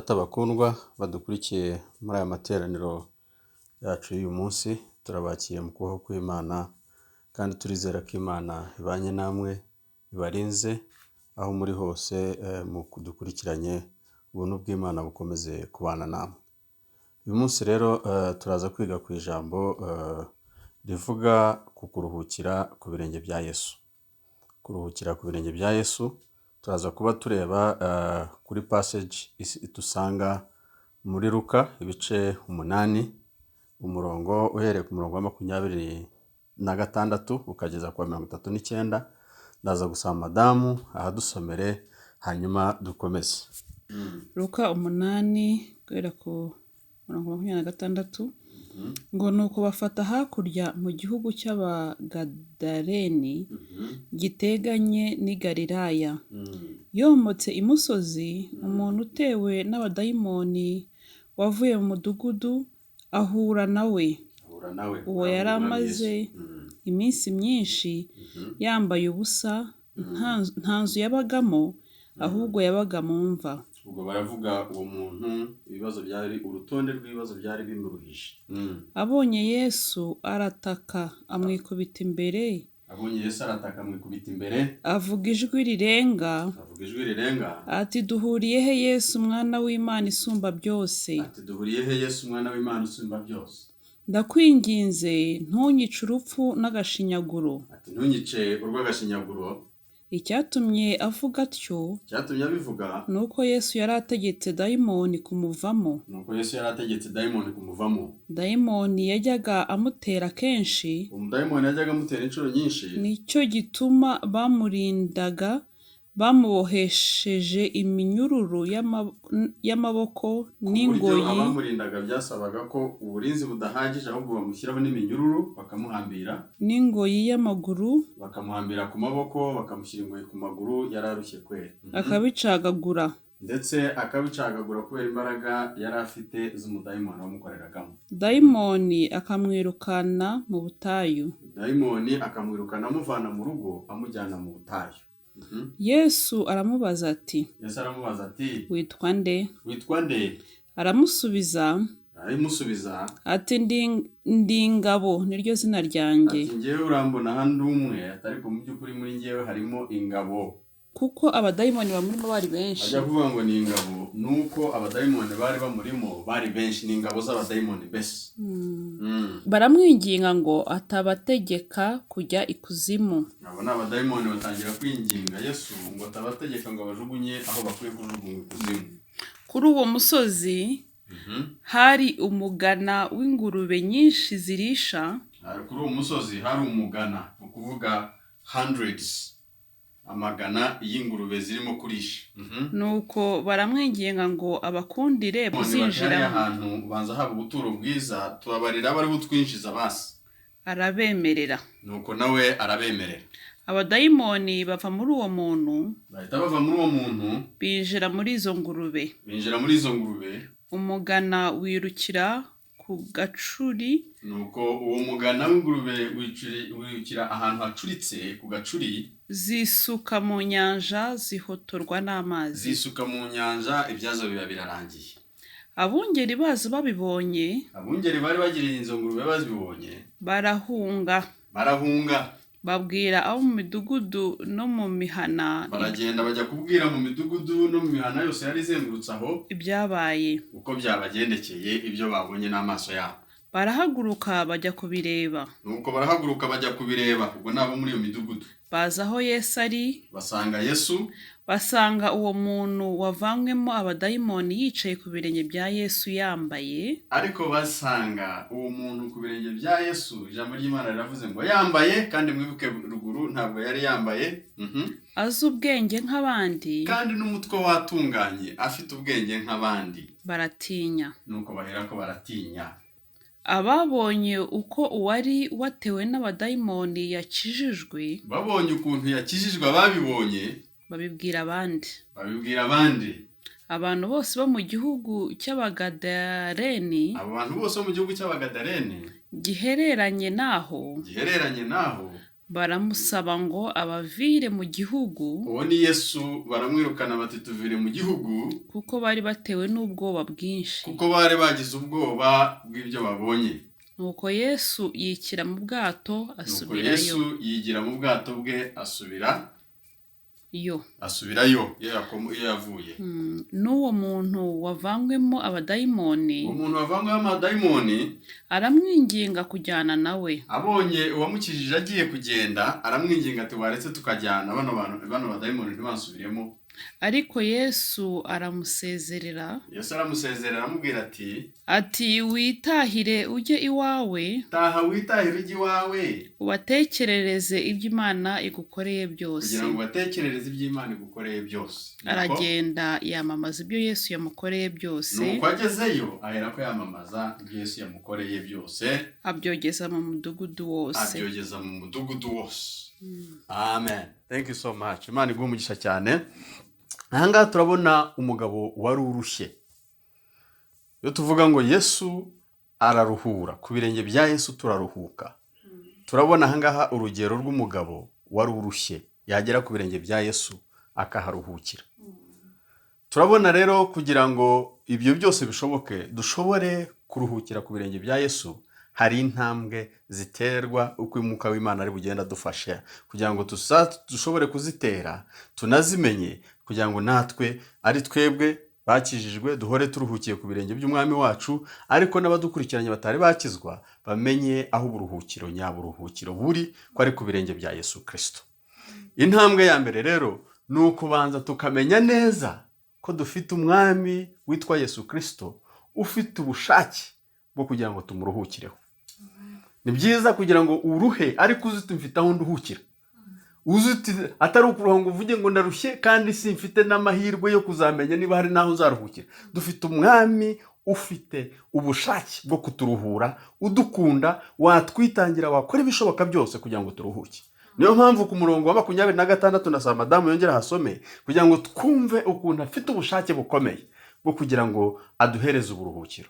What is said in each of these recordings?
Data bakundwa badukurikiye muri aya materaniro yacu y'uyu munsi, turabakiriye mu kubaho kw'Imana kandi turizera ko Imana ibanye namwe, ibarinze aho muri hose mu dukurikiranye, ubuntu bw'Imana bukomeze kubana namwe. Uyu munsi rero turaza kwiga ku ijambo rivuga ku kuruhukira ku birenge bya Yesu. Kuruhukira ku birenge bya Yesu, turaza kuba tureba kuri passage dusanga muri Luka ibice 8, umurongo uhereye ku murongo wa 26 ukageza ku wa 39. Ndaza gusaba madamu ahadusomere, hanyuma dukomeze. Luka 8, guhera ku murongo wa 26, ngo: "Nuko bafata hakurya mu gihugu cy'Abagadareni giteganye n'i Galilaya. Yomotse imusozi, umuntu utewe n'abadayimoni wavuye mu mudugudu ahura nawe." Ahura nawe. Uwo yari amaze iminsi myinshi yambaye ubusa, nta nzu yabagamo, ahubwo yabaga mu mva. Ubwo baravuga uwo muntu, ibibazo byari, urutonde rw'ibibazo byari bimuruhije. Abonye Yesu arataka, amwikubita imbere. Abonye Yesu arataka, amwikubita imbere. Avuga ijwi rirenga. Avuga ijwi rirenga. Ati: "Duhuriye he, Yesu mwana w'Imana isumba byose?" Ati: "Duhuriye he, Yesu umwana w'Imana usumba byose?" "Ndakwinginze, ntunyice urupfu n'agashinyaguro." Ati: "Ntunyice urw'agashinyaguro." Icyatumye avuga atyo, Icyatumye abivuga, ni uko Yesu yari ategetse dayimoni kumuvamo. ni uko Yesu yari ategetse dayimoni kumuvamo. Dayimoni yajyaga amutera kenshi. Umudayimoni yajyaga amutera inshuro nyinshi. Nicyo gituma bamurindaga bamubohesheje iminyururu y'amaboko Ku buryo n'ingoyi. abamurindaga byasabaga ko uburinzi budahagije, ahubwo bamushyiraho n'iminyururu bakamuhambira. N'ingoyi y'amaguru. Bakamuhambira ku maboko, bakamushyira ingoyi ku maguru. Yari arushye kweri. Akabicagagura. Ndetse akabicagagura kubera imbaraga yari afite z'umudayimoni wamukoreragamo. Dayimoni akamwirukana mu butayu. Dayimoni akamwirukana, amuvana mu rugo, amujyana mu butayu. Yesu aramubaza ati: Yesu aramubaza ati: "Witwa nde?" "Witwa nde?" Aramusubiza Aramusubiza ati: "Ndi Ingabo, niryo zina ryanjye." Ati: "Ngewe urambona hano ndi umwe," ati, "ariko mu by'ukuri muri ngewe harimo ingabo." Kuko abadayimoni bamurimo bari benshi. Ajya kuvuga ngo ni ingabo, ni uko abadayimoni bari bamurimo bari benshi, ni ingabo z'abadayimoni mbese. Baramwinginga ngo atabategeka kujya ikuzimu. Abo ni abadayimoni, batangira kwinginga Yesu ngo atabategeka ngo abajugunye aho bakwiye kujugunywa, ikuzimu. Kuri uwo musozi hari umugana w'ingurube nyinshi zirisha. Kuri uwo musozi hari umugana, ni ukuvuga hundreds, amagana y'ingurube zirimo kurisha. Nuko baramwinginga ngo abakundire None bati: "Hariya kuzinjiramo. hantu ubanza haba ubuturo bwiza, tubabarira abe ariho utwinjiza basi." Arabemerera. Nuko nawe arabemerera. Abadayimoni bava muri uwo muntu, Bahita bava muri uwo muntu, binjira muri izo ngurube. Binjira muri izo ngurube. Umugana wirukira ku gacuri. Nuko uwo mugana w'ingurube wirukira ahantu hacuritse, ku gacuri. Zisuka mu nyanja, zihotorwa n'amazi. Zisuka mu nyanja, ibyazo biba birarangiye. Abungeri bazo babibonye, Abungeri bari bagiriye izo ngurube bazibonye, barahunga, barahunga, babwira abo mu midugudu no mu mihana Baragenda bajya kubwira mu midugudu no mu mihana yose yari izengurutse aho ibyabaye. uko byabagendekeye, ibyo babonye n'amaso yabo. Barahaguruka bajya kubireba. Nuko barahaguruka bajya kubireba, ubwo ni abo muri iyo midugudu. Baza aho Yesu ari, Basanga Yesu, basanga uwo muntu wavanywemo abadayimoni yicaye ku birenge bya Yesu, yambaye, Ariko basanga uwo muntu ku birenge bya Yesu. Ijambo ry'Imana riravuze ngo yambaye, kandi mwibuke ruguru ntabwo yari yambaye. azi ubwenge nk'abandi. Kandi n'umutwe watunganye, afite ubwenge nk'abandi. Baratinya. Nuko baherako baratinya. Ababonye uko uwari watewe n'abadayimoni yakijijwe, Babonye ukuntu yakijijwe, ababibonye, babibwira abandi. Babibwira abandi. Abantu bose bo mu gihugu cy'Abagadareni Abo bantu bose bo mu gihugu cy'Abagadarene gihereranye n'aho gihereranye n'aho Baramusaba ngo abavire mu gihugu, Uwo ni Yesu. Baramwirukana bati: "Tuvire mu gihugu," kuko bari batewe n'ubwoba bwinshi. Kuko bari bagize ubwoba bw'ibyo babonye. Nuko Yesu yikira mu bwato, Nuko asubirayo. Yesu yigira mu bwato bwe, asubira yo. Asubirayo iyo yavuye. N'uwo muntu wavanywemo abadayimoni Uwo muntu wavanyweho amadayimoni aramwinginga kujyana nawe. Abonye uwamukijije agiye kugenda, aramwinginga ati: "Waretse tukajyana, bano bantu, bano badayimoni ntibansubiremo." Ariko Yesu aramusezerera. Yesu aramusezerera, aramubwira ati: Ati: "Witahire ujye iwawe, "Taha witahire ujye iwawe, ubatekerereze ibyo Imana igukoreye byose." Kugira ngo ubatekerereze ibyo Imana igukoreye byose." Aragenda yamamaza ibyo Yesu yamukoreye byose. Nuko agezeyo aherako yamamaza ibyo Yesu yamukoreye byose, abyogeza mu mudugudu wose. Abyogeza mu mudugudu wose. Amen. Thank you so much. Imana iguhe umugisha cyane. Ahangaha turabona umugabo wari urushye. Iyo tuvuga ngo Yesu araruhura, ku birenge bya Yesu turaruhuka. Turabona ahangaha urugero rw'umugabo wari urushye, yagera ku birenge bya Yesu akaharuhukira. Turabona rero, kugira ngo ibyo byose bishoboke, dushobore kuruhukira ku birenge bya Yesu, hari intambwe ziterwa, uko Umwuka w'Imana ari bugenda adufasha kugira ngo dushobore kuzitera, tunazimenye, kugira ngo natwe ari twebwe bakijijwe duhore turuhukiye ku birenge by'Umwami wacu, ariko n'abadukurikiranye batari bakizwa bamenye aho uburuhukiro nyaburuhukiro buri, ko ari ku birenge bya Yesu Kirisito. Intambwe ya mbere rero ni ukubanza tukamenya neza ko dufite Umwami witwa Yesu Kirisito, ufite ubushake bwo kugira ngo tumuruhukireho. Ni byiza kugira ngo uruhe, ariko uzi uti: "Mfite aho nduhukira." Uzi uti atari ukuruha ngo uvuge ngo ndarushye kandi simfite n'amahirwe yo kuzamenya niba hari n'aho uzaruhukira. Dufite Umwami ufite ubushake bwo kuturuhura, udukunda, watwitangira, wakora ibishoboka byose kugira ngo turuhuke. Niyo mpamvu ku murongo wa 26 na saa madamu yongera hasome, kugira ngo twumve ukuntu afite ubushake bukomeye bwo kugira ngo aduhereze uburuhukiro.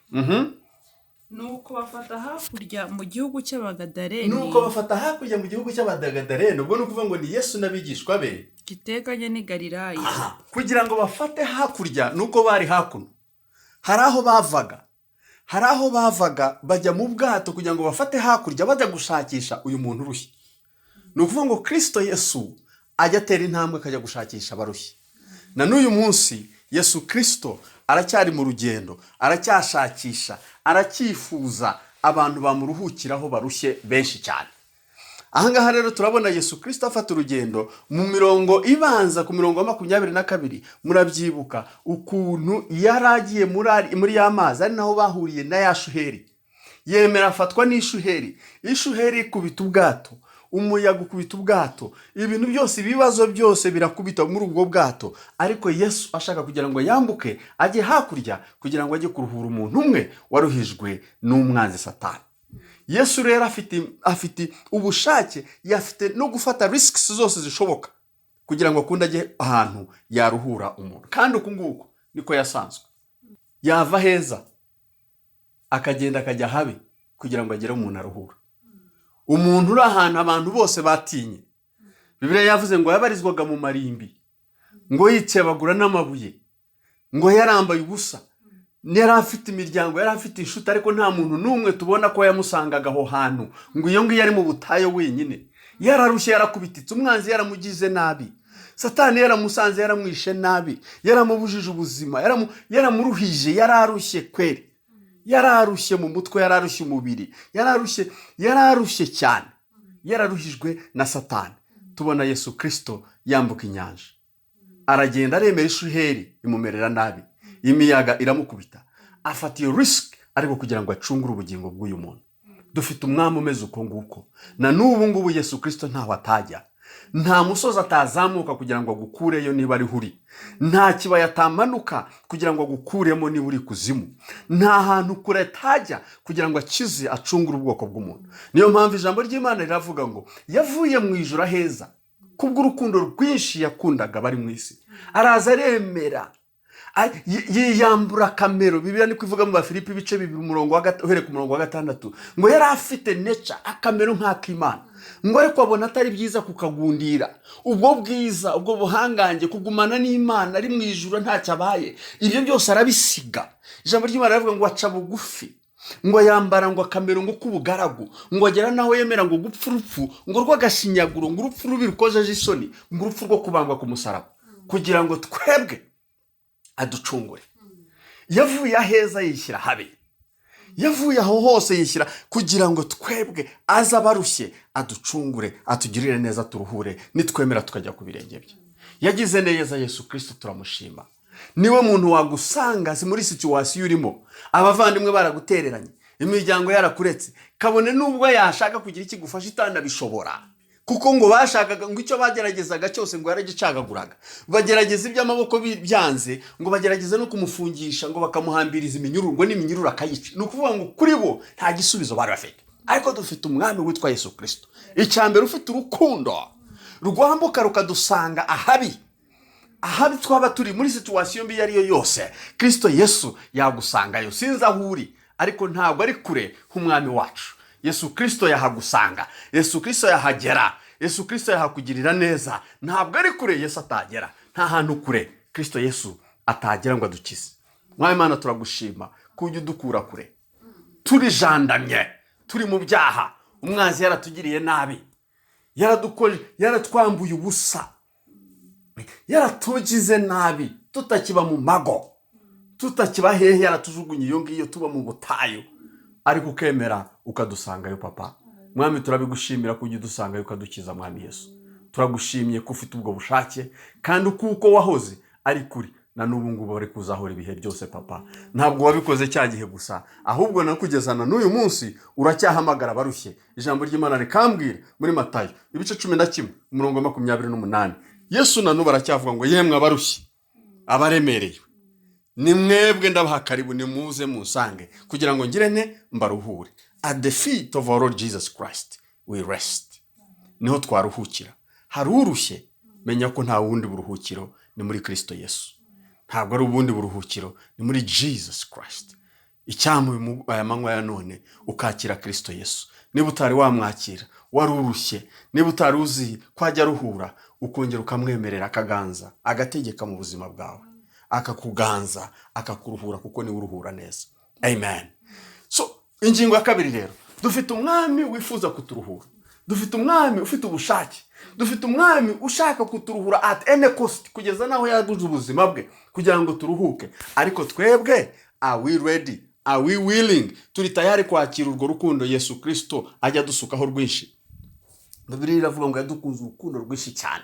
Nuko bafata hakurya mu gihugu cy'Abagadareni, Nuko bafata hakurya mu gihugu cy'Abadagarene. Ubwo ni ukuvuga ngo ni Yesu n'abigishwa be, giteganye n'i Galilaya. Aha, kugira ngo bafate hakurya nuko bari hakuno, hari aho bavaga, hari aho bavaga bajya mu bwato kugira ngo bafate hakurya, bajya gushakisha uyu muntu urushye. Ni ukuvuga ngo Kirisito Yesu ajya atera intambwe akajya gushakisha abarushye. Na n'uyu munsi Yesu Kirisito aracyari mu rugendo, aracyashakisha, aracyifuza abantu bamuruhukiraho barushye benshi cyane. Ahangaha rero turabona Yesu Kirisito afata urugendo mu mirongo ibanza, ku mirongo wa 22. Murabyibuka ukuntu yari agiye muri ya mazi, ari naho bahuriye na ya shuheri. Yemera afatwa n'ishuheri, ishuheri ikubita ubwato, umuyaga ukubita ubwato, ibintu byose, ibibazo byose birakubita muri ubwo bwato. Ariko Yesu ashaka kugira ngo yambuke ajye hakurya, kugira ngo ajye kuruhura umuntu umwe waruhijwe n'umwanzi Satani. Yesu rero afite ubushake, afite no gufata risks zose zishoboka kugira ngo akunde ajye ahantu yaruhura umuntu. Kandi uku nguku niko yasanzwe yava heza akagenda akajya habi kugira ngo agere umuntu aruhura, umuntu uri ahantu abantu bose batinye. Bibiliya yavuze ngo yabarizwaga mu marimbi, ngo yikebagura n'amabuye, ngo yarambaye ubusa. Yari afite imiryango, yari afite inshuti, ariko nta muntu n'umwe tubona ko yamusangaga aho hantu. Ngo iyo ngiyo ari mu butayu wenyine, yararushye, yarakubititse, umwanzi yaramugize nabi, Satani yaramusanze, yaramwishe nabi, yaramubujije ubuzima, yaramuruhije, yararushye kweri, yararushye mu mutwe, yararushye umubiri, yararushye, yararushye cyane, yararuhijwe na Satani. Tubona Yesu Kirisito yambuka inyanja, aragenda, aremera, ishuheri imumerera nabi, imiyaga iramukubita, afata iyo risk, ariko kugira ngo acungure ubugingo bw'uyu muntu. Dufite Umwami umeze uko nguko. Na n'ubu ngubu Yesu Kirisito ntaho atajya, nta musozi atazamuka kugira ngo agukureyo niba ariho uri, nta kibaya atamanuka kugira ngo agukuremo niba uri kuzimu, nta hantu kure atajya kugira ngo akize, acungure ubwoko bw'umuntu. Niyo mpamvu ijambo ry'Imana riravuga ngo yavuye mu ijuru aheza kubw'urukundo rwinshi yakundaga abari mu isi, araza aremera. Yiyambura akamero. Bibiliya niko ivuga mu Bafilipi ibice 2, umurongo wa uhereye ku murongo wa 6, ngo yari afite nature, akamero nk'ak'Imana, ngo ariko abona atari byiza kukagundira, ubwo bwiza, ubwo buhangange, kugumana n'Imana ari mu ijuru ntacyo abaye. Ibyo byose arabisiga. Ijambo ry'Imana rivuga ngo aca bugufi, ngo yambara ngo akamero ngo k'ubugaragu, ngo agera naho yemera ngo gupfa urupfu ngo rw'agashinyaguro, ngo urupfu rubi rukojeje isoni, ngo urupfu rwo kubambwa ku musaraba, kugira ngo twebwe aducungure. Yavuye aheza yishyira habi, yavuye aho hose yishyira kugira ngo twebwe aze abarushye aducungure, atugirire neza, turuhure, nitwemera tukajya ku birenge bye. Yagize neza Yesu Kirisito, turamushima. Niwe muntu wagusanga si muri situation urimo, abavandimwe baragutereranye, imiryango yarakuretse, kabone n'ubwo yashaka kugira ikigufasha itanabishobora, kuko ngo bashakaga ngo icyo bageragezaga cyose ngo yaragicagaguraga. Bagerageza iby'amaboko byanze, ngo bagerageze no kumufungisha, ngo bakamuhambiriza iminyururu, ngo n'iminyururu akayica. Ni ukuvuga ngo kuri bo nta gisubizo bari bafite. Ariko dufite umwami witwa Yesu Kirisito, icya mbere ufite urukundo rwambuka rukadusanga ahabi, ahabi twaba turi, muri situation mbi iyo ari yo yose, Kirisito Yesu yagusangayo. Sinzi aho uri, ariko ntabwo ari kure nk'umwami wacu Yesu Kirisito. Yahagusanga, Yesu Kirisito yahagera, Yesu Kirisito yahakugirira neza. Ntabwo ari kure Yesu atagera, nta hantu kure Kirisito Yesu atagera ngo adukize. Mwami Imana, turagushima ko ujya udukura kure, turijandamye, turi mu byaha, umwanzi yaratugiriye nabi, yaradukoje, yaratwambuye ubusa, yaratugize nabi, tutakiba mu mago, tutakiba hehe, yaratujugunye iyo ngiyo, tuba mu butayu, ariko ukemera ukadusangayo. Papa Mwami, turabigushimira ko ujya udusangayo ukadukiza. Mwami Yesu, turagushimye ko ufite ubwo bushake, kandi kuko wahoze ari kuri na n'ubu ngubu bari kuzahora ibihe byose. Papa, ntabwo wabikoze cya gihe gusa, ahubwo no kugeza na n'uyu munsi uracyahamagara abarushye. Ijambo ry'Imana rikambwira muri Matayo ibice 11, umurongo wa 28, Yesu na n'ubu aracyavuga ngo: "Yemwe abarushye, abaremereye, ni mwebwe ndabaha karibu, nimuze musange kugira ngo ngire nte? Mbaruhure." At the feet of our Lord Jesus Christ we rest, niho twaruhukira. Hari urushye, menya ko nta wundi buruhukiro, ni muri Kirisito Yesu. Ntabwo ari ubundi buruhukiro, ni muri Jesus Christ. Icyampa aya manywa ya none ukakira Kirisito Yesu, niba utari wamwakira, wari urushye, niba utari uzi ko ajya aruhura, ukongera ukamwemerera akaganza, agategeka mu buzima bwawe, akakuganza, akakuruhura, kuko niwe uruhura neza. Amen. So ingingo ya kabiri rero, dufite umwami wifuza kuturuhura, dufite umwami ufite ubushake, dufite umwami ushaka kuturuhura at any cost, kugeza n'aho yaguze ubuzima bwe kugira ngo turuhuke. Ariko twebwe, are we ready? Are we willing? Turi tayari kwakira urwo rukundo Yesu Kirisito ajya adusukaho rwinshi? Bibiliya iravuga ngo yadukunze urukundo rwinshi cyane,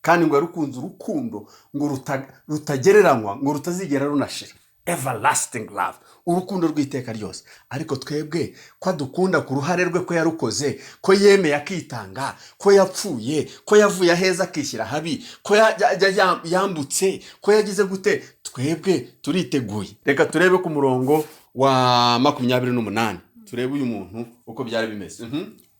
kandi ngo yarukunze urukundo ngo rutagereranywa, ngo rutazigera runashira, everlasting love, urukundo rw'iteka ryose. Ariko twebwe ko adukunda ku ruhare rwe, ko yarukoze, ko yemeye akitanga, ko yapfuye, ko yavuye aheza akishyira habi, ko yambutse, ko yagize gute, twebwe turiteguye? Reka turebe ku murongo wa 28, turebe uyu muntu uko byari bimeze.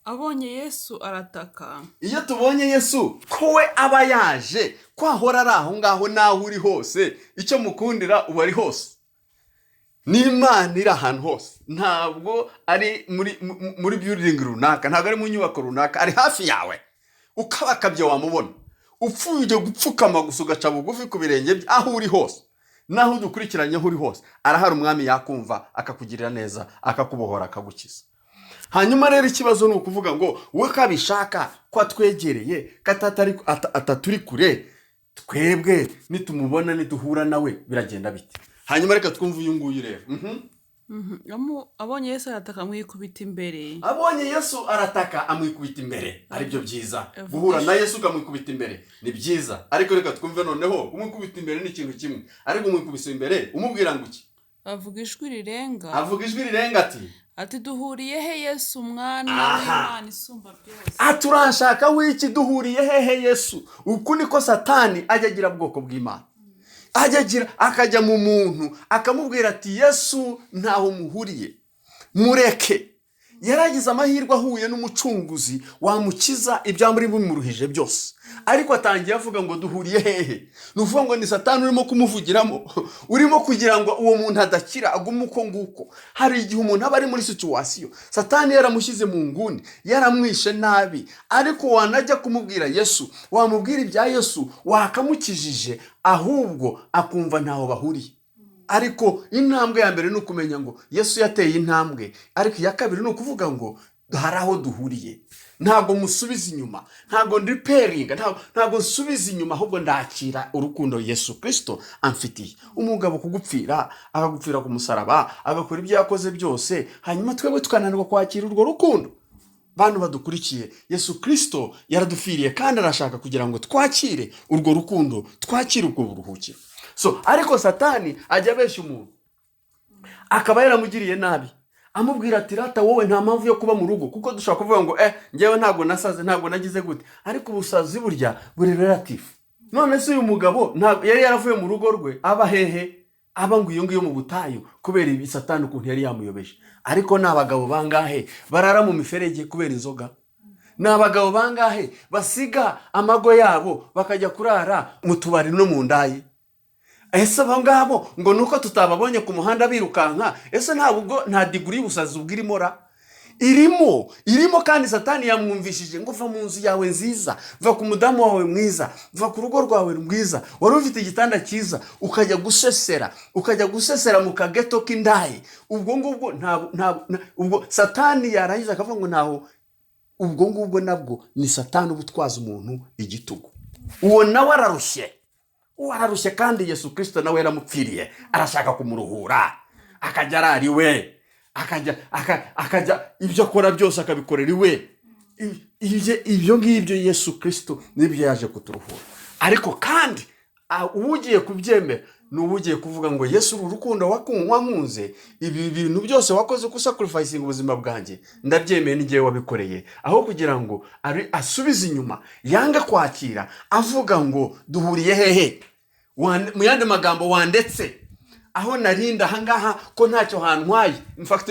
Abonye Yesu arataka. Iyo tubonye Yesu, ko we aba yaje, ko ahora ari aho ngaho n'aho uri hose, icyo mukundira uba ari hose. N'Imana iri ahantu hose, ntabwo ari muri building runaka, ntabwo ari mu nyubako runaka, ari hafi yawe. Ukabakabye wamubona, upfuye ujya gupfukama gusa ugaca bugufi ku birenge bye, aho uri hose, naho udukurikiranye, aho uri hose arahari. Umwami yakumva, akakugirira neza, akakubohora, akagukiza. Hanyuma rero ikibazo ni ukuvuga ngo we ko abishaka, ko atwegereye, ko ataturi kure, twebwe nitumubona, niduhura nawe, biragenda bite? Hanyuma reka twumve uyu nguyu rero. Abonye Yesu arataka, amwikubita imbere. Abonye Yesu arataka, amwikubita imbere. Aribyo byiza. Avuga Guhura na Yesu ukamwikubita imbere ni byiza, ariko reka twumve noneho, umwikubita imbere ni ikintu kimwe, ariko umwikubise imbere umubwira ngo iki? Avuga ijwi rirenga. Avuga ijwi rirenga ati: Ati: "Duhuriye he, Yesu, Mwana w'Imana isumba byose?" Ati: "Uranshaka w'iki? Duhuriye hehe, Yesu?" Uku niko Satani ajya agira bwoko bw'Imana, ajya agira akajya mu muntu akamubwira ati: "Yesu ntaho muhuriye, mureke." Yaragize amahirwe ahuye n'umucunguzi wamukiza ibyamuri bimuruhije byose, ariko atangiye avuga ngo duhuriye hehe? Ni ukuvuga ngo ni Satani urimo kumuvugiramo, urimo kugira ngo uwo muntu adakira, agume uko nguko. Hari igihe umuntu aba ari muri situation, Satani yaramushyize mu nguni, yaramwishe nabi, ariko wanajya kumubwira Yesu, wamubwira ibya Yesu wakamukijije, ahubwo akumva ntaho bahuriye. Ariko intambwe ya mbere ni ukumenya ngo Yesu yateye intambwe, ariko iya kabiri ni ukuvuga ngo hari aho duhuriye. Ntabwo musubiza inyuma, ntabwo ndiperinga, ntabwo nsubiza inyuma, ahubwo ndakira urukundo Yesu Kirisito amfitiye. Umugabo kugupfira, akagupfira ku musaraba, agakora ibyo yakoze byose, hanyuma twebwe tukananirwa kwakira urwo rukundo. Bantu badukurikiye, Yesu Kirisito yaradupfiriye kandi arashaka kugira ngo twakire urwo rukundo, twakire ubwo buruhukiro. So ariko Satani ajya abeshya umuntu, akaba yaramugiriye nabi, amubwira ati: "Rata wowe nta mpamvu yo kuba mu rugo." Kuko dushobora kuvuga ngo ngewe ntabwo nasaze, ntabwo nagize gute, ariko ubusazi burya buri relative. None se uyu mugabo ntabwo yari yaravuye mu rugo rwe, aba hehe? Aba ngo iyo ngiyo mu butayu, kubera ibi Satani ukuntu yari yamuyobeje. Ariko ni abagabo bangahe barara mu miferege kubera inzoga? Ni abagabo bangahe basiga amago yabo bakajya kurara mu tubari no mu ndayi? Ese abo ngabo ngo ni uko tutababonye ku muhanda birukanka? Ese ntabwo nta degree y'ubusazi ubwo irimo ra? Irimo, irimo. Kandi Satani yamwumvishije ngo va mu nzu yawe nziza, va ku mudamu wawe mwiza, va ku rugo rwawe rwiza, wari ufite igitanda cyiza, ukajya gusesera, ukajya gusesera mu kageto k'indayi. Ubwo ngubwo ubwo Satani yarangiza akavuga ngo ntaho. Ubwo ngubwo nabwo ni Satani uba utwaza umuntu igitugu. Uwo nawe ararushye, uwo ararushye, kandi Yesu Kirisito nawe yaramupfiriye, arashaka kumuruhura, akajya arara iwe, akajya ibyo akora byose akabikorera iwe. Ibyo ngibyo Yesu Kirisito nibyo yaje kuturuhura. Ariko kandi ugiye kubyemera ni ugiye kuvuga ngo: "Yesu, uru rukundo wankunze, ibi bintu byose wakoze ko usacrificinga ubuzima bwanjye, ndabyemeye, n'igihe wabikoreye." Aho kugira ngo asubize inyuma, yange kwakira, avuga ngo duhuriye hehe? Mu yandi magambo, wandetse aho narinda ahangaha ko ntacyo hantwaye? In fact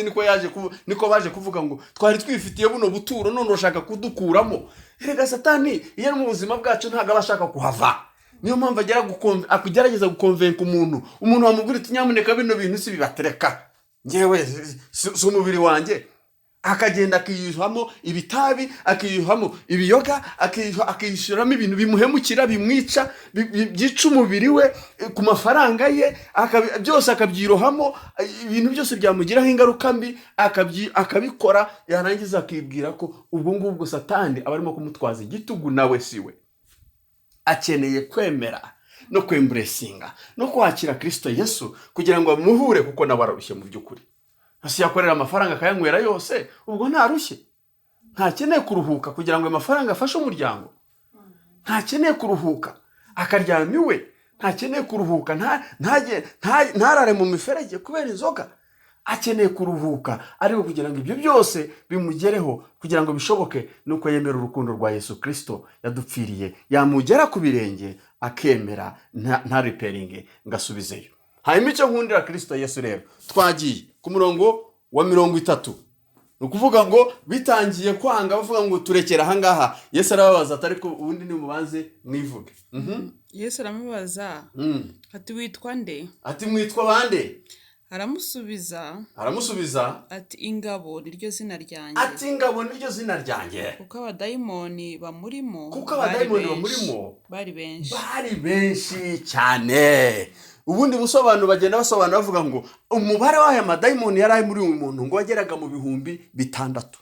niko baje kuvuga ngo twari twifitiye buno buturo, none urashaka kudukuramo. Erega Satani iyo ari mu buzima bwacu ntabwo aba ashaka kuhava. Niyo mpamvu agerageza guconvinca umuntu. Umuntu wamubwira uti: "Nyamuneka bino bintu si bibatereka, ngewe si umubiri wanjye," akagenda akiyuhamo ibitabi, akiyuhamo ibiyoga, akiyishyuramo ibintu bimuhemukira, bimwica, byica umubiri we, ku mafaranga ye, byose akabyirohamo, ibintu byose byamugiraho ingaruka mbi akabikora, yarangiza akibwira ko ubwo ngubwo Satani aba arimo kumutwaza igitugu, nawe si we. Akeneye kwemera no kwembracinga no kwakira Kirisito Yesu kugira ngo amuhure, kuko nawe ararushye mu by'ukuri. Ese yakorera amafaranga akayanywera yose, ubwo ntarushye? Ntakeneye kuruhuka kugira ngo ayo mafaranga afashe umuryango? Ntakeneye kuruhuka akaryama iwe? Ntakeneye kuruhuka ntarare mu miferege kubera inzoga? Akeneye kuruhuka, ariko kugira ngo ibyo byose bimugereho, kugira ngo bishoboke, ni uko yemera urukundo rwa Yesu Kirisito yadupfiriye, yamugera ku birenge akemera, ntariperinge ngo asubizeyo. Hanyuma icyo nkundira Kirisito Yesu rero, twagiye ku murongo wa 30. Ni ukuvuga ngo bitangiye kwanga, bavuga ngo turekere ahangaha, Yesu arababaza ati: "Ariko ubundi nimubanze mwivuge." Yesu aramubaza ati: "Witwa nde?" Ati: "Mwitwa bande?" Aramusubiza Aramusubiza ati: "Ingabo niryo zina ryanjye." Ati: "Ingabo niryo zina ryanjye." Kuko abadayimoni bamurimo Kuko bari abadayimoni benshi. bamurimo bari benshi. Bari benshi cyane. Ubundi busobanuro bagenda basobanura, bavuga ngo umubare w'aya madayimoni yari ari muri uyu muntu ngo wageraga mu 6000.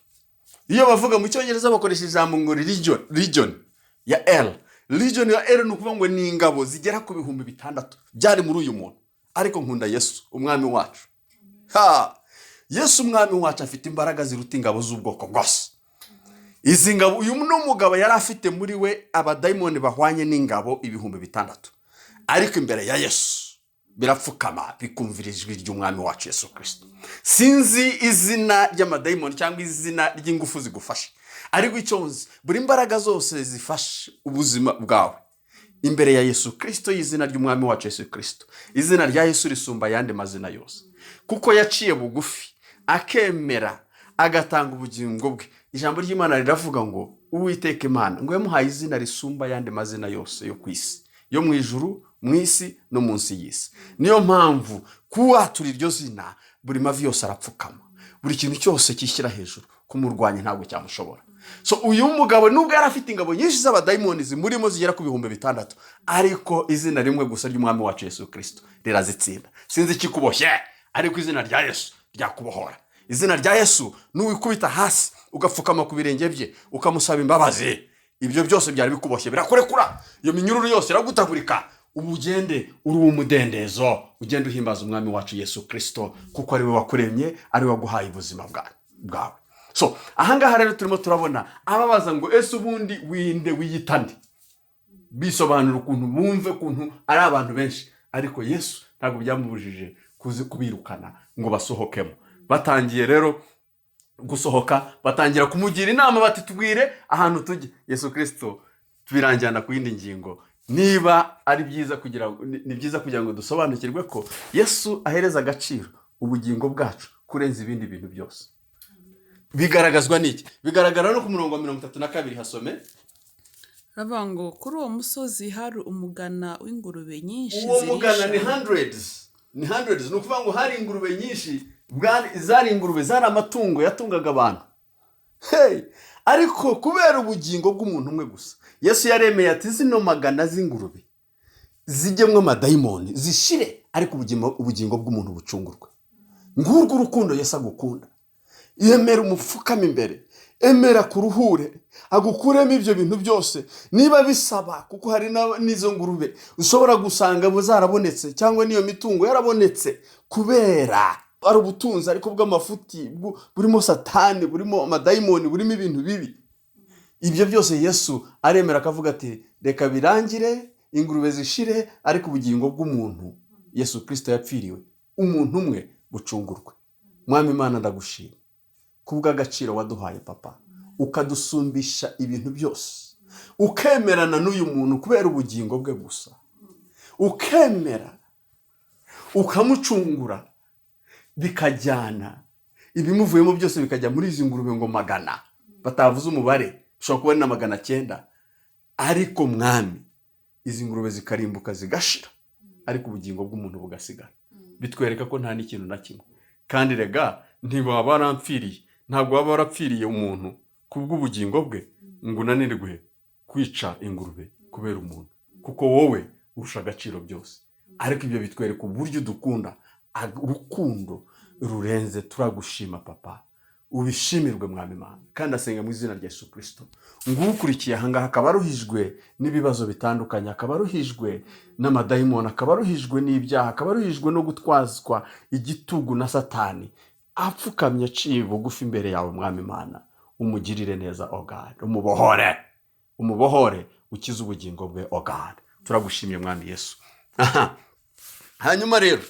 Iyo bavuga mu Cyongereza bakoresha ijambo ngo legion, legion ya L, legion ya L, ni ukuvuga ngo ni ingabo zigera ku 6000 byari muri uyu muntu. Ariko nkunda Yesu umwami wacu. Ha, Yesu umwami wacu afite imbaraga ziruta ingabo z'ubwoko bwose. Izi ngabo, uyu ni umugabo yari afite muri we abadayimoni bahwanye n'ingabo 6000, ariko imbere ya Yesu birapfukama, bikumvira ijwi ry'umwami wacu Yesu Kirisito. Sinzi izina ry'amadayimoni cyangwa izina ry'ingufu zigufasha, ariko icyo nzi, buri mbaraga zose zifashe ubuzima bwawe, imbere ya Yesu Kirisito, y'izina ry'umwami wacu Yesu Kirisito, izina rya Yesu risumba ayandi mazina yose, kuko yaciye bugufi akemera. Agatanga ubugingo bwe. Ijambo ry'Imana riravuga ngo Uwiteka Imana ngo yamuhaye izina risumba ayandi mazina yose yo ku isi, yo mu ijuru, mu isi no munsi y'isi. Niyo mpamvu kuwatura iryo zina, buri mavi yose arapfukama, buri kintu cyose kishyira hejuru kumurwanya ntabwo cyamushobora. So uyu mugabo, nubwo yari afite ingabo nyinshi z'abadayimoni zimurimo zigera ku 6000, ariko izina rimwe gusa ry'Umwami wacu Yesu Kirisito rirazitsinda. Sinzi ikikuboshye, ariko izina rya Yesu ryakubohora. Izina rya Yesu, nuwikubita hasi ugapfukama ku birenge bye, ukamusaba imbabazi, ibyo byose byari bikuboshye birakurekura, iyo minyururu yose iragutagurika. Ubu ugende uri umudendezo, ugende uhimbaza Umwami wacu Yesu Kirisito, kuko ari we wakuremye, ari we waguhaye ubuzima bwawe. So ahangaha rero turimo turabona ababaza ngo: "Ese ubundi winde? Wiyitande?" Bisobanura ukuntu bumve ukuntu ari abantu benshi, ariko Yesu ntabwo byamubujije kuzi kubirukana ngo basohokemo. Batangiye rero gusohoka, batangira kumugira inama bati: "Tubwire ahantu tujya." Yesu Kirisito tubirangira ku yindi ngingo. Niba ari byiza kugira ngo ni byiza kugira ngo dusobanukirwe ko Yesu ahereza agaciro ubugingo bwacu kurenza ibindi bintu byose. Bigaragazwa n'iki? Bigaragara no ku murongo wa 32. Hasome. Aravuga ngo kuri uwo musozi hari umugana w'ingurube nyinshi Uwo mugana ni zirisha. hundreds, ni hundreds. Ni ukuvuga ngo hari ingurube nyinshi, zari ingurube, zari amatungo yatungaga abantu. Hey! Ariko kubera ubugingo bw'umuntu umwe gusa, Yesu yaremeye ati: "Zino magana z'ingurube zijyemo amadayimoni zishire, ariko ubugingo bw'umuntu bucungurwe." Ngurwo urukundo Yesu agukunda. Yemera umupfukame imbere, emera kuruhure, agukuremo ibyo bintu byose niba bisaba, kuko hari n'izo ngurube ushobora gusanga zarabonetse, cyangwa n'iyo mitungo yarabonetse kubera ari ubutunzi ariko bw'amafuti, burimo Satani, burimo amadayimoni, burimo ibintu bibi. Ibyo byose Yesu aremera akavuga ati: "Reka birangire, ingurube zishire, ariko ubugingo bw'umuntu Yesu Kirisito yapfiriwe, umuntu umwe, bucungurwe." Mwami Imana, ndagushima kubw'agaciro waduhaye, Papa, ukadusumbisha ibintu byose, ukemerana n'uyu muntu kubera ubugingo bwe gusa, ukemera ukamucungura, bikajyana ibimuvuyemo byose bikajya muri izi ngurube ngo magana, batavuze umubare, ushobora kuba ari na 900. Ariko Mwami, izi ngurube zikarimbuka zigashira, ariko ubugingo bw'umuntu bugasigara. Bitwereka ko nta n'ikintu na kimwe. Kandi rega ntiwaba warampfiriye, ntabwo waba warapfiriye umuntu kubw'ubugingo bwe ngo unanirwe kwica ingurube kubera umuntu, kuko wowe urusha agaciro byose. Ariko ibyo bitwereka uburyo udukunda, urukundo rurenze. Turagushima, Papa, ubishimirwe, Mwami Imana. Kandi asenga mu izina rya Yesu Kirisito ngo ukurikiye ahangaha akaba aruhijwe n'ibibazo bitandukanye, akaba aruhijwe n'amadayimoni, akaba aruhijwe n'ibyaha, akaba aruhijwe no gutwazwa igitugu na Satani, apfukamye aciye bugufi imbere yawe, Mwami Imana, umugirire neza, oh God, umubohore, umubohore, ukize ubugingo bwe, oh God. Turagushimiye, Mwami Yesu. Aha. Hanyuma rero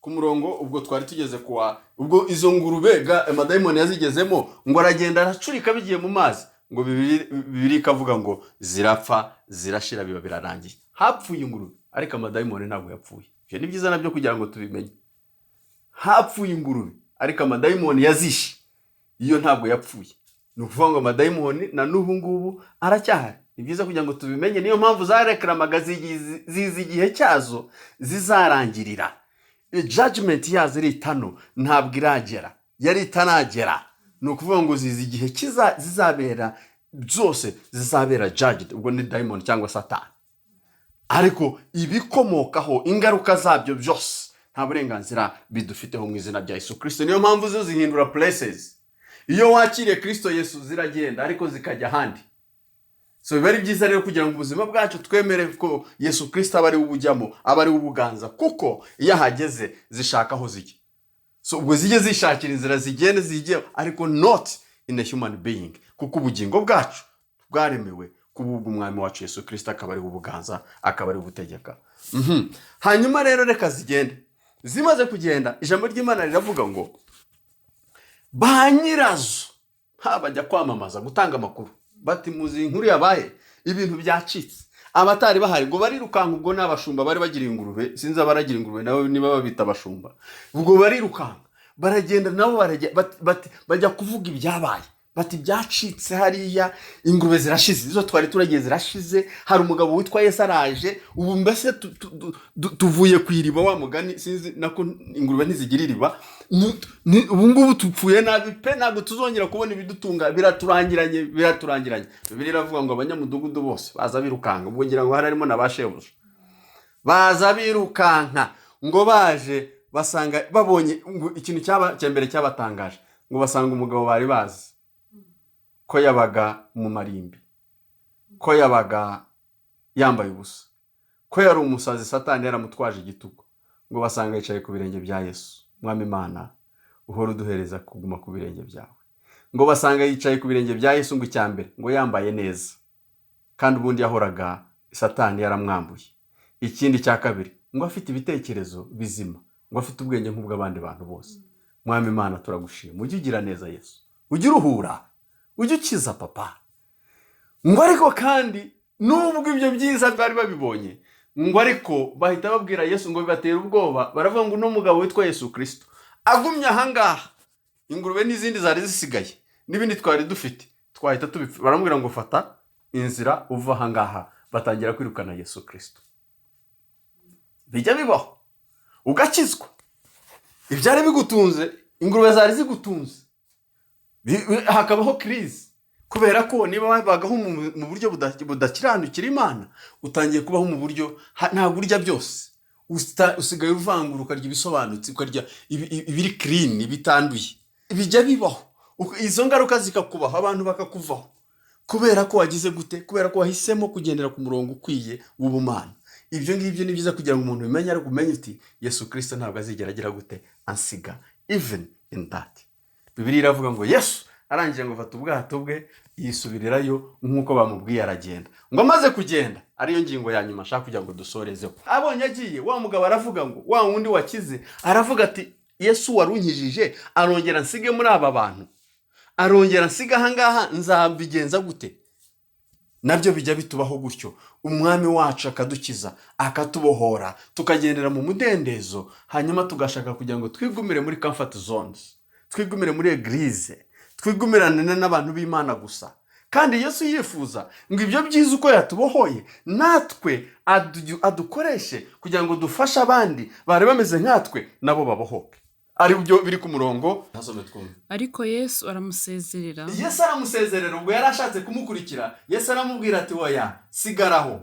ku murongo ubwo twari tugeze kuwa ubwo izo ngurube amadayimoni yazigezemo, ngo aragenda aracurika bigiye mu mazi, ngo Bibiri ikavuga ngo zirapfa, zirashira, biba birarangiye. Hapfuye ingurube, ariko amadayimoni ntabwo yapfuye. Ibyo ni byiza nabyo kugira ngo tubimenye. Hapfuye ingurube, ariko amadayimoni yazishe iyo ntabwo yapfuye. Ni ukuvuga ngo amadayimoni na n'ubu ngubu aracyahari. Ni byiza kugira ngo tubimenye. Niyo mpamvu zarekaramaga zizi igihe cyazo zizarangirira. Judgment yazo iri itano ntabwo iragera, yari itaragera. Ni ukuvuga ngo zizi igihe zizabera zose, zizabera judged. Ubwo ni dayimoni cyangwa Satani, ariko ibikomokaho, ingaruka zabyo byose, nta burenganzira bidufiteho mu izina rya Yesu Kirisito. Niyo mpamvu zo zihindura places. Iyo wakiriye Kirisito Yesu ziragenda, ariko zikajya ahandi. So biba ari byiza rero kugira ngo ubuzima bwacu twemere ko Yesu Kirisito aba ari we ubujyamo, aba ari we ubuganza, kuko iyo ahageze zishaka aho zijya. So ubwo zijye zishakira inzira, zigende zijye, ariko not in a human being, kuko ubugingo bwacu bwaremewe kuba ubw'Umwami wacu Yesu Kirisito, akaba ari we ubuganza, akaba ari we ubutegeka. Hanyuma rero reka zigende. Zimaze kugenda, ijambo ry'Imana riravuga ngo ba nyirazo bajya kwamamaza, gutanga amakuru, bati: "Muzi inkuru yabaye, ibintu byacitse." Abatari bahari ngo barirukanka. Ubwo ni abashumba bari bagira ingurube, sinzi abaragira ingurube nabo niba babita abashumba. Ubwo barirukanka Baragenda nabo, barajya bajya kuvuga ibyabaye, bati: "Byacitse hariya, ingurube zirashize, izo twari turagiye zirashize. Hari umugabo witwa Yesu araje ubu, mbese tuvuye ku iriba." Wa mugani, sinzi nako, ingurube ntizigira iriba. Ubu ngubu tupfuye nabi pe, ntabwo tuzongera kubona ibidutunga, biraturangiranye, biraturangiranye. Bibiliya iravuga ngo abanyamudugudu bose baza birukanka. Ubwo ngira ngo hari harimo na ba shebuja. Baza birukanka, ngo baje basanga, babonye ngo ikintu cyaba cya mbere cyabatangaje, ngo basanga umugabo bari bazi ko yabaga mu marimbi, ko yabaga yambaye ubusa, ko yari umusazi, Satani yaramutwaje igitugu, ngo basanga yicaye ku birenge bya Yesu. Mwami Imana, uhora uduhereza kuguma ku birenge byawe. Ngo basanga yicaye ku birenge bya Yesu, ngo icya mbere ngo yambaye neza, kandi ubundi yahoraga Satani yaramwambuye. Ikindi cya kabiri, ngo afite ibitekerezo bizima, ngo afite ubwenge nk'ubw'abandi bantu bose. Mwami Imana, turagushima, ujye ugira neza Yesu, ujye uruhura, ujye ukiza papa. Ngo ariko kandi nubwo ibyo byiza bari babibonye, ngo ariko bahita babwira Yesu, ngo bibatera ubwoba. Baravuga ngo uno mugabo witwa Yesu Kirisito agumye ahangaha, ingurube n'izindi zari zisigaye n'ibindi twari dufite twahita tubipfa. Baramubwira ngo: "Fata inzira uva ahangaha." Batangira kwirukana Yesu Kirisito. Bijya bibaho ugakizwa, ibyari bigutunze, ingurube zari zigutunze, hakabaho crise, kubera ko niba wabagaho mu buryo budakiranukira Imana, utangiye kubaho mu buryo ntabwo urya byose. Usigaye uvangura, ukarya ibisobanutse, ukarya ibiri clean, bitanduye. Bijya bibaho, izo ngaruka zikakubaho, abantu bakakuvaho kubera ko wagize gute? Kubera ko wahisemo kugendera ku murongo ukwiye w'ubumana. Ibyo ngibyo ni byiza kugira ngo umuntu ubimenye, ariko umenye uti: "Yesu Kirisito ntabwo azigera agira gute? Ansiga." Even in that, Bibiliya iravuga ngo Yesu arangije ngo afata ubwato bwe, yisubirirayo nk'uko bamubwiye, aragenda. Ngo amaze kugenda, ariyo ngingo ya nyuma ashaka kugira ngo dusorezeho, abonye agiye, wa mugabo aravuga ngo, wa wundi wakize aravuga ati: "Yesu warunkijije arongera nsige muri aba bantu, arongera nsiga ahangaha, nzabigenza gute?" Nabyo bijya bitubaho gutyo, Umwami wacu akadukiza, akatubohora, tukagendera mu mudendezo, hanyuma tugashaka kugira ngo twigumire muri comfort zones, twigumire muri église, twigumirane n'abantu b'Imana gusa, kandi Yesu yifuza ngo ibyo byiza uko yatubohoye natwe adukoreshe kugira ngo dufashe abandi bari bameze nkatwe, nabo babohoke. Ari byo biri ku murongo, hasome twumve. Ariko Yesu aramusezerera. Yesu aramusezerera. Ubwo yari ashatse kumukurikira, Yesu aramubwira ati: "Oya, sigaraho."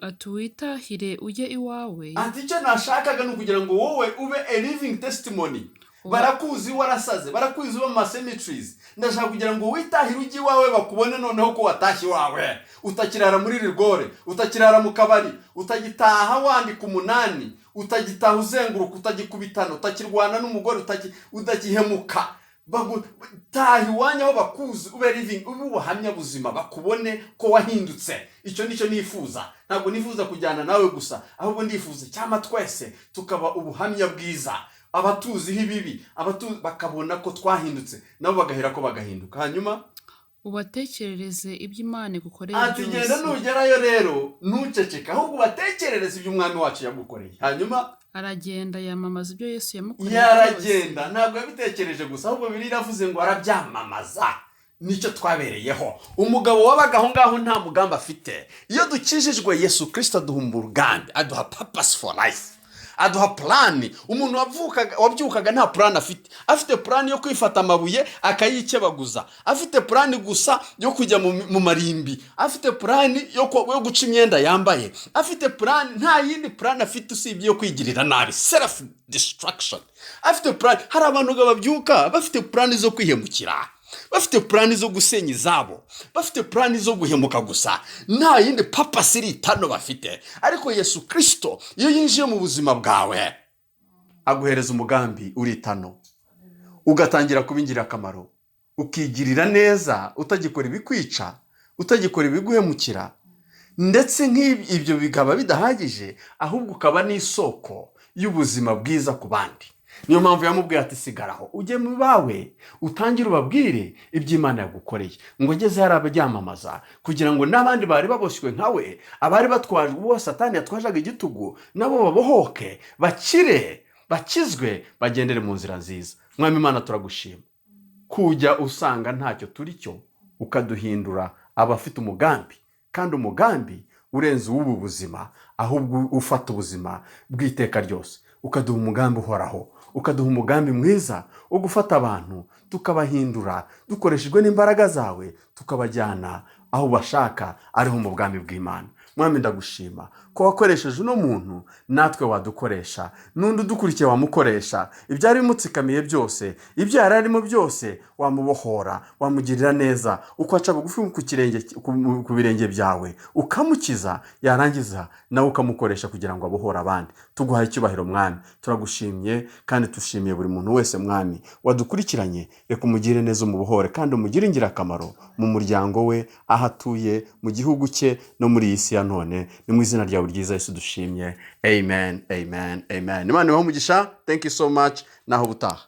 Ati: "Witahire ujye iwawe." Ati: "Icyo nashakaga ni ukugira ngo wowe ube a living testimony. Barakuzi warasaze, barakuzi uba mu ma cemeteries. Ndashaka kugira ngo witahire ujye iwawe, bakubone noneho ko watashye iwawe, utakirara muri rigole, utakirara mu kabari, utagitaha wandika umunani, utagitaha uzenguruka, utagikubitana, utakirwana n'umugore, utagihemuka. Taha iwanyu aho bakuzi, ube living, ube ubuhamya buzima, bakubone ko wahindutse. Icyo nicyo nifuza. Ntabwo nifuza kujyana nawe gusa, ahubwo ndifuza cyangwa twese tukaba ubuhamya bwiza. Abatuziho ibibi, bakabona ko twahindutse, nabo bagahera ko bagahinduka." Hanyuma ubatekerereze ibyo Imana igukoreye ati: "Genda, byose." Nugerayo rero ntuceceke, ahubwo ubatekerereze ibyo Umwami wacu yagukoreye." Hanyuma aragenda, yamamaza ibyo Yesu yamukoreye byose. Yaragenda, ntabwo yabitekereje gusa, ahubwo Bibiliya iravuze ngo arabyamamaza. Nicyo twabereyeho. Umugabo wabaga aho ngaho nta mugambi afite. Iyo dukijijwe, Yesu Kirisito aduha umugambi, aduha purpose for life, aduha plan. Umuntu wabyukaga nta plan afite, afite plan yo kwifata amabuye akayikebaguza, afite plan gusa yo kujya mu marimbi, afite plan yo guca imyenda yambaye, afite plan, nta yindi plan afite usibye iyo kwigirira nabi, self destruction. Afite plan. Hari abantu ngo babyuka bafite plan zo kwihemukira, bafite plan zo gusenya izabo, bafite plan zo guhemuka gusa, nta yindi purpose iri itano bafite. Ariko Yesu Kirisito iyo yinjiye mu buzima bwawe, aguhereza umugambi uri itano, ugatangira kuba ingirakamaro, ukigirira neza, utagikora ibikwica, utagikora ibiguhemukira. Ndetse nk'ibyo bikaba bidahagije, ahubwo ukaba n'isoko y'ubuzima bwiza ku bandi. Niyo mpamvu yamubwiye ati: "Sigaraho, ujye mu bawe, utangire ubabwire ibyo Imana yagukoreye." Ngo ageze hari abaryamamaza kugira ngo n'abandi bari baboshywe nkawe, abari batwaje, uwo Satani yatwajaga igitugu, nabo babohoke, bakire. Bakizwe, bagendere mu nzira nziza. Mwami Imana, turagushima kujya usanga ntacyo turi cyo, ukaduhindura abafite umugambi, kandi umugambi urenze uw'ubu buzima, ahubwo ufata ubuzima bw'iteka ryose. Ukaduha umugambi uhoraho, ukaduha umugambi mwiza wo gufata abantu tukabahindura dukoreshejwe n'imbaraga zawe, tukabajyana aho bashaka, ariho mu bwami bw'Imana. Mwami, ndagushima ko wakoresheje uno muntu, natwe wadukoresha, n'undi udukurikiye wamukoresha. Ibyari bimutsikamiye byose, ibyo yari arimo byose, wamubohora, wamugirira neza, ukaca bugufi ku birenge byawe, ukamukiza, yarangiza nawe ukamukoresha kugira ngo abohore abandi. Tuguhaye icyubahiro, Mwami. Turagushimye kandi tushimiye buri muntu wese, Mwami, wadukurikiranye. Reka umugire neza, umubohore kandi umugire ingirakamaro mu muryango we, aho atuye, mu gihugu cye no muri iyi si ya none. Ni mu izina ryawe ryiza Yesu dushimye. Amen, amen, amen. Imana ibahe umugisha. Thank you so much. Naho ubutaha.